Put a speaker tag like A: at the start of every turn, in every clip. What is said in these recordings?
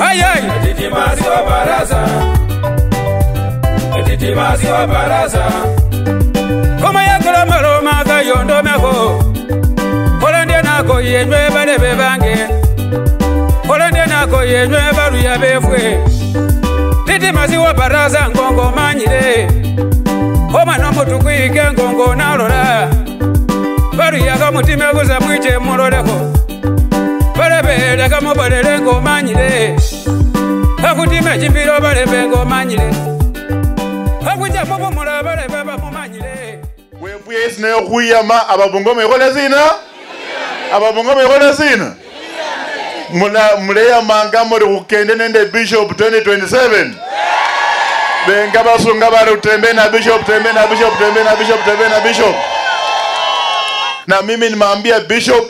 A: Ayai
B: Titimasi wa baraza. Titimasi wa baraza.
A: Koma yakala maloma kayondo mako. Holande nako yenywe balebe bange. Holande nako yenywe baluya befwe. Titimasi wa baraza ngongo manyire. Oma no mutukwike ngongo nalora. Baluya kamutime kuza mwiche muloleko. Balebe kamubalele ngomanyire. Hakutime chimbiro balebe ngomanyire. Hakuja mubumula balebe bamumanyire.
C: Webuye isine khuyama ababungoma ikhola sina? Ababungoma ikhola sina? Muleyamanga muri khukende nende Bishop 2027. Benga basunga bari utembe na Bishop, tembe na Bishop, tembe na Bishop, tembe na Bishop. Na mimi nimeambia Bishop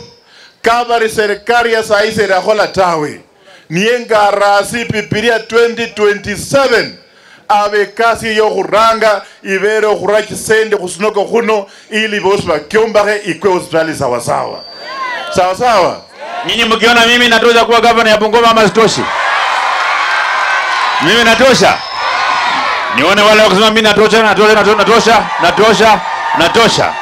C: kabari serikali ya saisi rakhola tawe. Nienga rasi pipiria 2027. Abe kasi yo khuranga ibere khura chisende khusunoko khuno ili bosi bakyombakhe ikwe hospitali sawa sawa. Sawa sawa.
D: Nyinyi mkiona mimi natosha kuwa governor ya Bungoma ama sitoshi? Mimi natosha. Nione wale wakisema mimi natosha, natosha, natosha, natosha, natosha.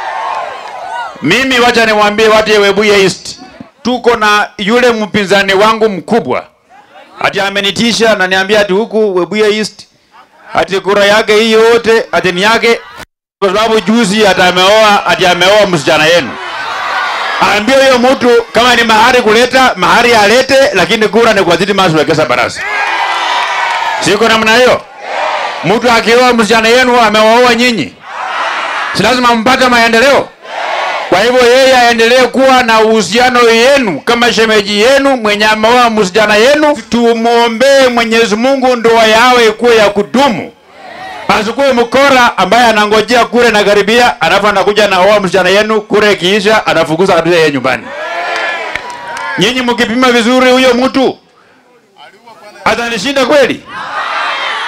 D: Mimi wacha niwaambie watu ya Webuye East, tuko na yule mpinzani wangu mkubwa. Ati amenitisha na niambia ati huku Webuye East ati kura yake hii yote ati ni yake, kwa sababu juzi atameoa, ati ameoa msichana yenu. Aambie huyo mtu kama ni mahari kuleta, mahari alete, lakini kura ni kwa Didmus Wekesa Barasa. Siko namna hiyo. Mtu akioa msichana yenu ameoa nyinyi. Si lazima mpate maendeleo. Kwa hivyo yeye aendelee kuwa na uhusiano yenu kama shemeji yenu mwenye ameoa msichana yenu. Tumuombee Mwenyezi Mungu ndoa yao ikuwe ya kudumu. Asikuwe mkora ambaye anangojea kure na karibia, alafu anakuja na oa msichana yenu, kure ikiisha anafukuza kabisa yeye nyumbani. Nyinyi mkipima vizuri huyo mtu atanishinda kweli?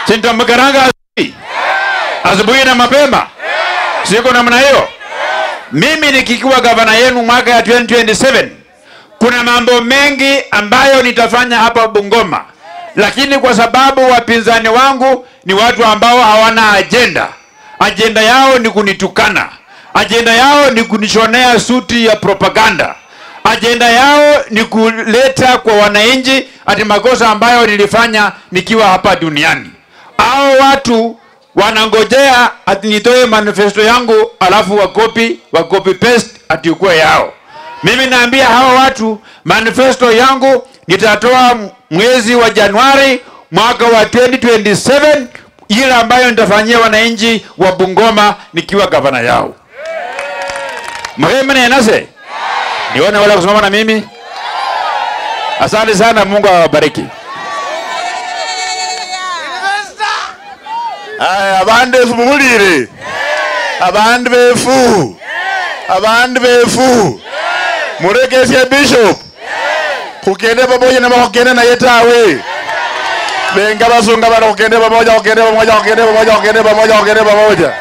D: Sintamkaranga asubuhi. Asubuhi na mapema. Siko namna hiyo. Mimi nikiwa gavana yenu mwaka ya 2027, kuna mambo mengi ambayo nitafanya hapa Bungoma. Lakini kwa sababu wapinzani wangu ni watu ambao hawana agenda. Agenda yao ni kunitukana. Agenda yao ni kunishonea suti ya propaganda. Agenda yao ni kuleta kwa wananchi ati makosa ambayo nilifanya nikiwa hapa duniani. Hao watu wanangojea ati nitoe manifesto yangu alafu wakopi paste ati ukue yao. Mimi naambia hawa watu manifesto yangu nitatoa mwezi wa Januari mwaka wa 2027, ile ambayo nitafanyia wananchi wa Bungoma nikiwa gavana yao. Mhemene nase? Nione wala kusimama na mimi. Asante sana, Mungu awabariki.
C: Aya, abandi fumulire. Abandi befu. Abandi befu. Murekesie Bishop. Kukende pamoja na makukende na yetawe. Benga basunga bana kukende pamoja, kukende pamoja, kukende pamoja, kukende pamoja, kukende pamoja.